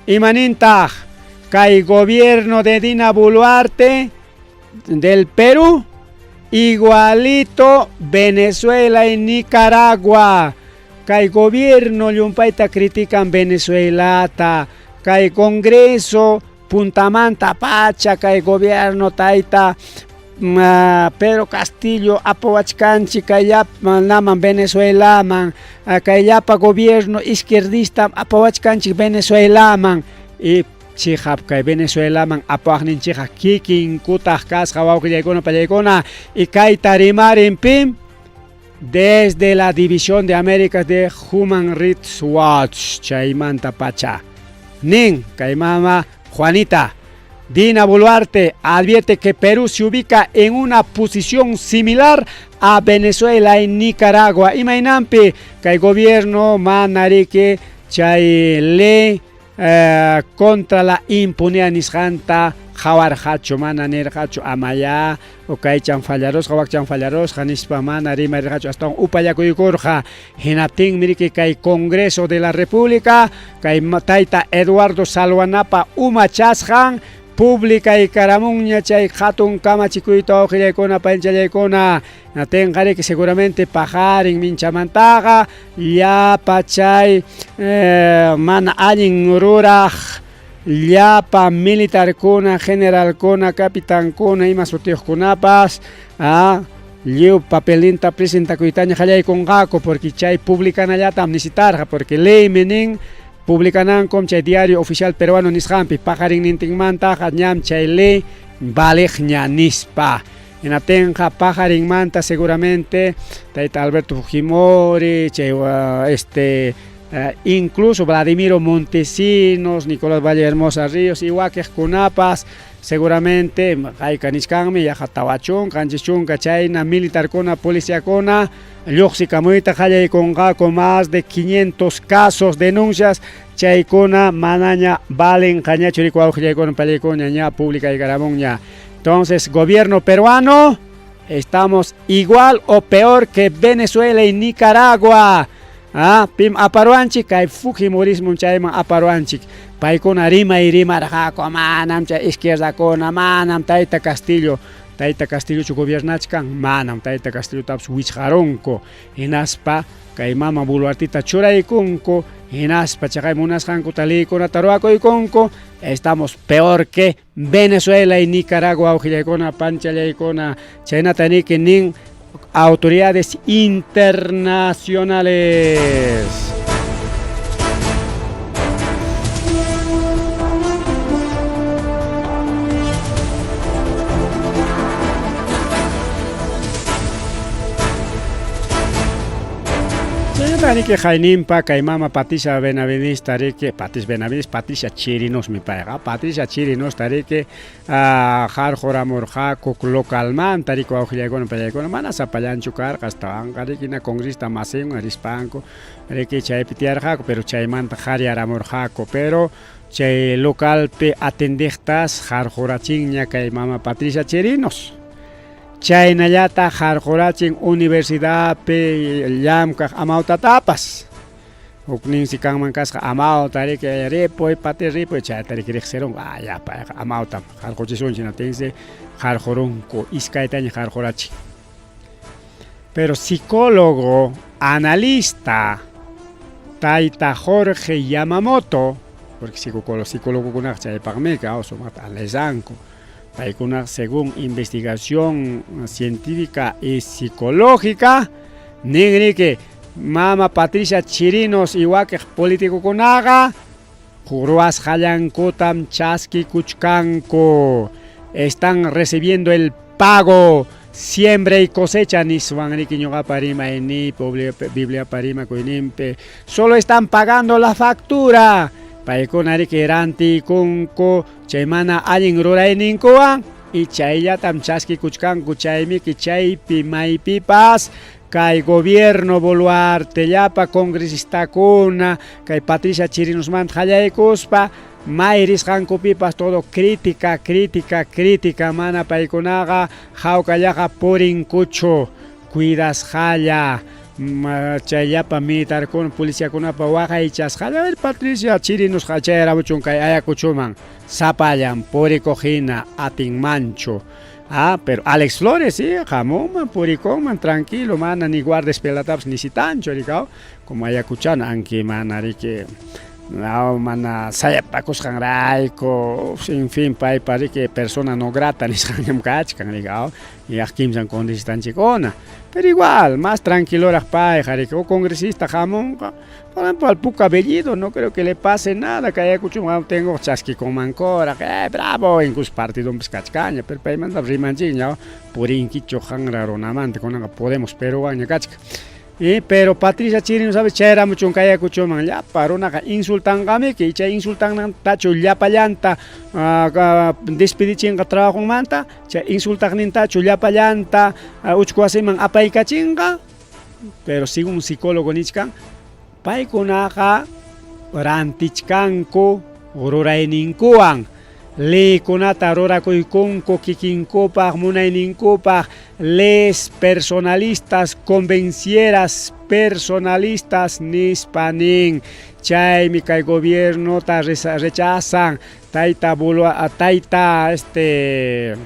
imanintaq kay gobierno de Dina Boluarte del Perú igualito Venezuela y Nicaragua kay gobierno llumpayta critican Venezuelata kay Congreso puntamanta pacha kay gobierno tayta Pedro Castillo apawachkanchik kay llapa Venezuelaman kay llapa gobierno izquierdista apawachkanchik Venezuelaman y chiqap kay Venezuelaman apawaqninchikqa kikinkutaq kasqa wawqillaykuna pallaykuna y kayta rimarin pim desde la División de Américas de Human Rights Watch chaymanta pacha nin kay mama Juanita Dina Boluarte advierte que Perú se ubica en una posición similar a Venezuela y Nicaragua. Imaynanpi kay gobierno manariki chay ley contra la impunidad nisqanta qhawarqachu mana nirqachu amayá o kaychan fallarusqa wakchan fallarusqa nispa mana rimarirqachu astawan upallakuykurqa hinaptinmi riki kay Congreso de la República kay tayta Eduardo Salhuanapa umachasqan publicaykaramunña chay hatun kamachikuyta wawqillaykuna panchallaykuna natinqa riki seguramente paqarin minchamantaqa llapa chay mana allin ruraq llapa militarkuna generalkuna capitankuna ima sutiyuqkunapas lliw papelinta presentakuytaña qallaykunqaku porque chay publicanallatam necesitarqa porque leymi nin publicanankum chay diario oficial peruano nisqanpi paqarinnintinmantaqa ñam chay ley valeqña nispa hinaptinqa paqarinmanta seguramente tayta Alberto Fujimori chay incluso Vladimiro Montesinos, Nicolás Valle Hermosa Ríos y wakiqkunapas seguramente hayka nichkanmi yaqa tawa chunka qanchis chunka chayna militarkuna policiakuna lluqsikamuyta qallaykunqaku más de 500 casos denuncias chaykuna manaña valenqañachu riki wawqillaykuna pallaykuna ña publicaykaramunña. Entonces gobierno peruano estamos igual o peor que Venezuela y Nicaragua. Pim aparuanchik kay Fujimorismo chayman aparuanchik paykuna rimay rimarqaku manam chay izquierdakuna manam tayta Castillo tayta Castillochu gobiernachkan manam tayta Castillotapas wichqarunku hinaspa kay mama Boluartita churaykunku hinaspa chaqay munasqankuta leykunata ruwakuykunku estamos peor que Venezuela y Nicaragua wawqillaykuna panchallaykuna chaynata niki nin autoridades internacionales. Chaynata riki hayninpa kay mama Patricia Benavidesta riki, Patricia Benavides, Patricia Chirinosmi payqa, Patricia Chirinosta riki harquramurqaku localmanta riki wawqillaykuna pallaykuna mana sapallanchu karqa astawanqa riki na congresista masinwan rispanku riki chaypi tiyarqaku pero chaymanta qaryaramurqaku pero chay localpi atendiqtas harqurachinña kay mama Patricia Chirinos. Chaynallataq harqurachin universidadpi llamkaq amawtatapas. Hukninsi kanman kasqa amawta riki ripuy pati ripuy chayta riki riqsirunku ah ya payqa amawtam harquchisunchik hinaptinsi harqurunku iskaytaña harqurachin. Pero psicólogo, analista, tayta Jorge Yamamoto, porque psicólogokunaqa chaypaqmi sumaqta analizanku. Paykuna según investigación científica y psicológica ninriki mama Patricia Chirinos y wakiq politicokunaqa ruwasqallankutam chaskikuchkanku. Están recibiendo el pago siembra y cosecha niswan riki ñuqapa rimayniypi Bibliapa rimakuyninpi solo están pagando la factura paykuna riki rantiykunku chay mana allin rurayninkuwan y chayllatam chaskikuchkanku chaymiki chaypi maypipas kay gobierno Boluarte llapa congresistakuna kay Patricia Chirinosmanta qallaykuspa may risqankupipas todo crítica, crítica, crítica mana paykunaqa hawkallaqa purinkuchu cuidasqalla chayllapa militarkuna policiakunapa waqaychasqalla a ver Patricia Chirinosqa chayaramuchun kay Ayacuchoman sapallan purikuq hina atinmanchu ah pero Alex Flores sí hamunman purikunman tranquilo mana ni guardaespaldatapas nisitanchu rikaw como Ayacuchano anki mana riki no, mana sayapakusqanrayku en fin paypa riki persona no grata nisqanñam kachkan rikaw yaq kimsan congresistanchikkuna pero igual más tranquiloraq payqa riki o congresista hamunqa por ejemplo al Puka Bellido no creo que le pase nada kay Ayacuchoman tengo chaskikunmankuraq bravo incluso partidonpis kachkanña pero paymanta rimanchikña purinkichu qanra runamanta kunanqa Podemos Peruwanña kachkan y pero Patricia Chirino sabe chayaramuchun kay Ayacuchoman llapa runaqa insultanqamiki y chay insultantachu llapallanta despedichinqa trabajonmanta chay insultaqnintachu llapallanta uchku wasiman apaykachinqa pero según psicólogo nichkan paykunaqa rantichkanku rurayninkuwan leykunata rurakuykunku kikinkupaq munayninkupaq leyes personalistas convencieras personalistas nispa nin chaymi kay gobiernota rechazan tayta tayta este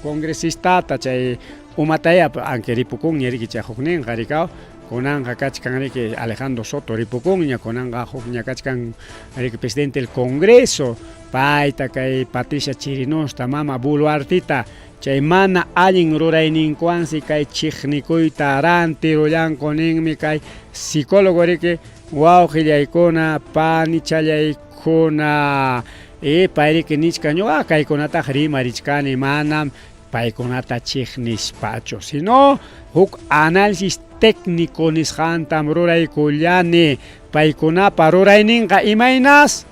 congresistata chay umataya anki ripukunña riki chay hukninqa rikaw kunanqa kachkan riki Alejandro Soto ripukunña kunanqa hukña kachkan riki presidente del Congreso payta kay Patricia Chirinosta mama Boluartita chay mana allin rurayninkuwansi kay chiqnikuyta rantirullanku ninmi kay psicólogo riki wawqillaykuna panichallaykuna y pay riki nichkan ñuqa kaykunataqa rimarichkani manam paykunata chiqnispachu sino huk análisis técnico nisqantam ruraykullani paykunapa rurayninqa imaynas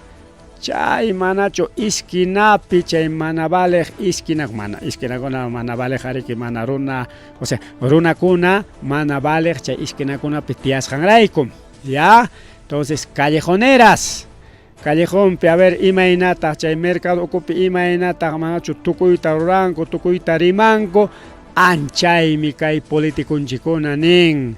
chay manachu esquinapi chay mana valeq esquina mana esquinakuna mana valeq riki mana runa o sea runakuna mana valeq chay esquinakunapi tiyasqanraykum ya entonces callejoneras callejonpi a ver imaynataq chay mercado ukupi imaynataq manachu tukuyta ruranku tukuyta rimanku anchaymi kay politiconchikuna nin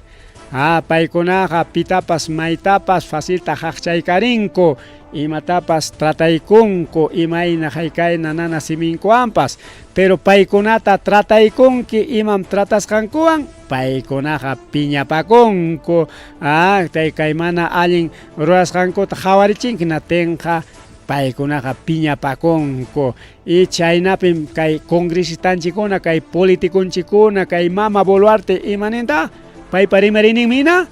ah paykunaqa pitapas maytapas facilta haqchaykarinku imatapas trataykunku imayna haykayna nana siminkuwanpas pero paykunata trataykunki imam tratasqankuwan paykunaqa piñapakunku ah kay mana allin rurasqankuta qawarichinki natinqa paykunaqa piñapakunku y chaynapim kay congresistanchikkuna kay politiconchikkuna kay mama Boluarte imaninta paypa rimariyninmi hina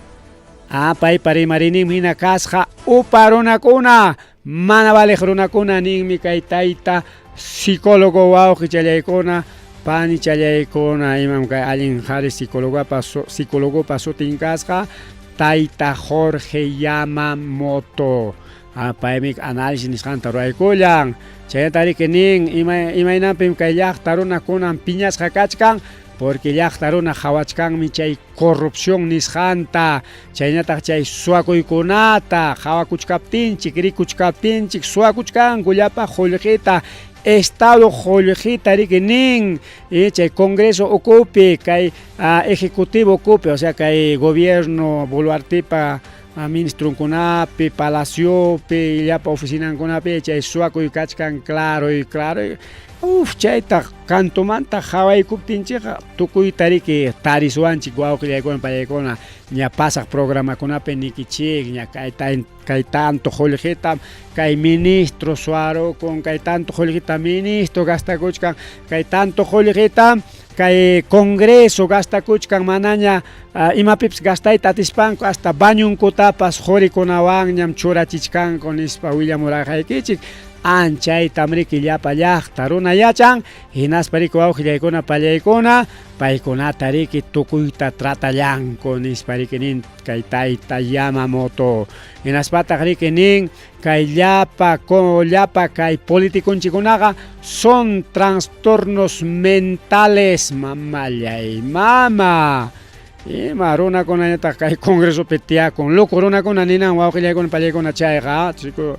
ah paypa rimariyninmi hina kasqa upa runakuna mana valeq runakuna ninmi kay tayta psicólogo wawqichallaykuna panichallaykuna imam kay allin qhari psicólogopa psicólogopa sutin kasqa. tayta Jorge Yamamoto. Paymi análisis nisqanta ruwaykullan. Chaynata riki nin imaynanpim kay llaqta runakunan piñasqa kachkan porque llaqta runa qhawachkanmi chay corrupción nisqanta, chaynataq chay suwakuykunata qhawakuchkaptinchik, rikuchkaptinchik, suwakuchkanku llapa qullqita, Estado qullqita riki nin, chay Congreso ukupi, kay Ejecutivo ukupi, o sea kay gobierno Boluartepa ministronkunapi, palaciopi, llapa oficinankunapi chay suwakuy kachkan claro y claro. Uf, chayta kantumanta qhawaykuptinchikqa tukuyta riki tarisuwanchik wawqillaykuna pallaykuna ña pasaq programakunapi nikichik ña kay kay tanto qullqita kay ministro suwarukun, kay tanto qullqita ministro gastakuchkan, kay tanto qullqita kay Congreso gastakuchkan manaña imapipas gastayta atispanku hasta bañunkutapas qurikunawanñam churachichkanku nispa willamuraqaykichik. Anchaytam riki llapa llaqta runa yachan, hinaspa riki wawqillaykuna pallaykuna paykunata riki tukuyta tratallanku nispa riki nin kay tayta Yamamoto. Hinaspataq riki nin kay llapa llapa kay politiconchikunaqa son trastornos mentales, mamallay mama. Ima runakunañataq kay congresopi tiyakun, loco runakuna ninan wawqillaykuna pallaykuna chayqa, chico,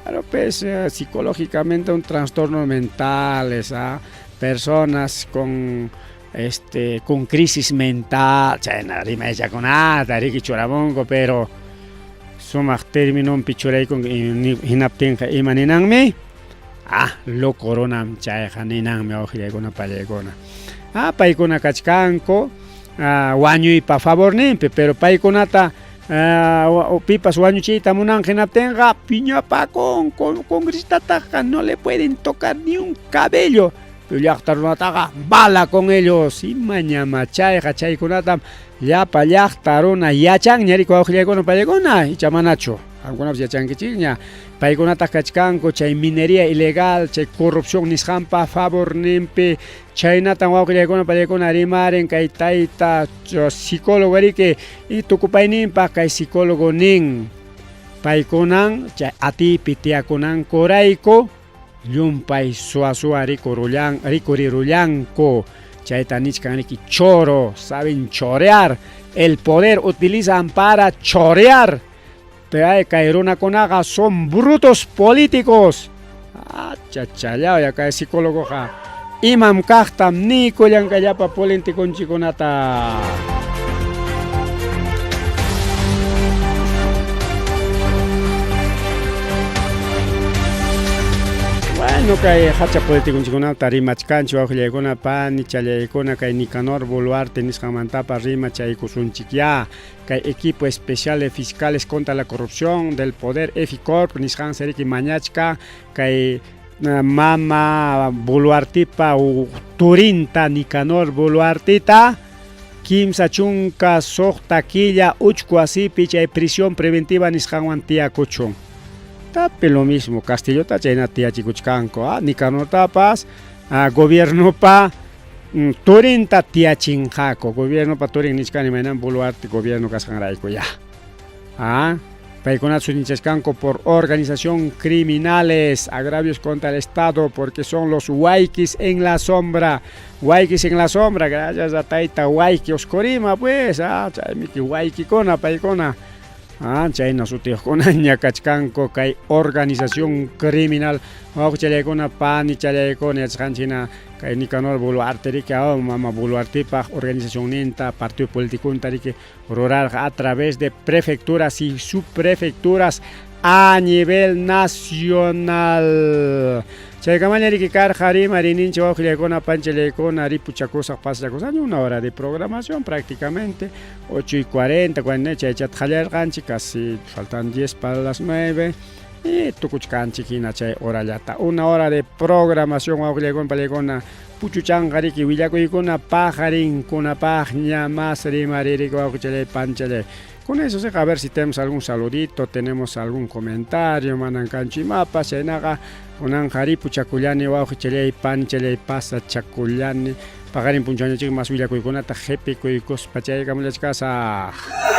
claro pues psicológicamente un trastorno mentales, personas con con crisis mental, chayna rimaychakunata riki churamunku, pero sumaq terminonpi churaykun hinaptinqa ima ninanmi? Loco runam chayqa ninanmi wawqillaykuna pallaykuna. Paykuna kachkanku wañuypa favorninpi, pero paykunata pipas wañuchiyta munanqa hinaptinqa piñapakunku, congresistataqa no le pueden tocar ni un cabello, pero llaqta runataqa bala con ellos, imañama chayqa chaykunatam llapa llaqta runa yachanña riki wawqillaykuna pallaykuna, icha manachu, qamkunapas yachankichikña, paykunataq kachkanku chay minería ilegal, chay corrupción nisqanpa favorninpi, chaynatan wawqillaykuna pallaykuna rimaren kay tayta psicólogo riki y tukupayninpaq kay psicólogo nin paykunan chay atiypi tiyakunankurayku llumpay suwa suwa rikurirullanku, chayta nichkan riki choro, saben chorear, el poder utilizan para chorear, pero kay runakunaqa son brutos políticos. Chachallao ya kay psicólogoqa imam kaqtam nikullanka llapa politiconchikunata. Bueno, kay hacha politiconchikunata rimachkanchik wawqillaykuna pani challaykuna kay Nicanor Boluarte nisqanmantapa rimachaykusunchik ya kay equipo especial de fiscales contra la corrupción del poder EFICORP nisqansi riki mañachka kay mama Boluartepa turinta Nicanor Boluarteta 36 killa uchku wasipi chay prisión preventiva nisqanwan tiyakuchun. Tapi lo mismo Castillota chayna tiyachikuchkanku, Nicanortapas gobiernopa turinta tiyachinqaku, gobiernopa turin nichkani maynan Boluarte gobierno kasqanrayku ya. Paykunata sutichachkanku por organización criminales, agravios contra el Estado, porque son los huayquis en la sombra. Huayquis en la sombra, gracias a tayta Huayqui Oscorima, pues, chaymiki huayquikuna, paykuna. Chayna sutiyuqkunaña kachkanku kay organización criminal. Wawqichallaykuna, panichallaykuna, yachasqanchik kay Nicanor Boluarte riki, mama Boluartepaq organizacionninta, partido politiconta riki rurarqa a través de prefecturas y subprefecturas a nivel nacional. Chaykamaña riki karqa rimarininchik wawqillaykuna, panchallaykuna, ripuchakusaq, pasachakusaq, una hora de programación prácticamente, 8:40, cuando chaychata qallarqanchik, casi faltan 10 para las 9, y tukuchkanchik hina chay horallata, una hora de programación wawqillaykuna, pallaykuna, puchuchanqa riki willakuykuna pajarinkunapaqña más rimaririki wawqichallay, panchallay. Con eso, a ver si tenemos algún saludito, tenemos algún comentario, manan kanchu imapas, chaynaqa kunanqa ripuchakullani wawqichallay, panchallay, pasachakullani, paqarin punchawñachik mas willakuykunata qhipikuykuspa chaykamullachkasaq.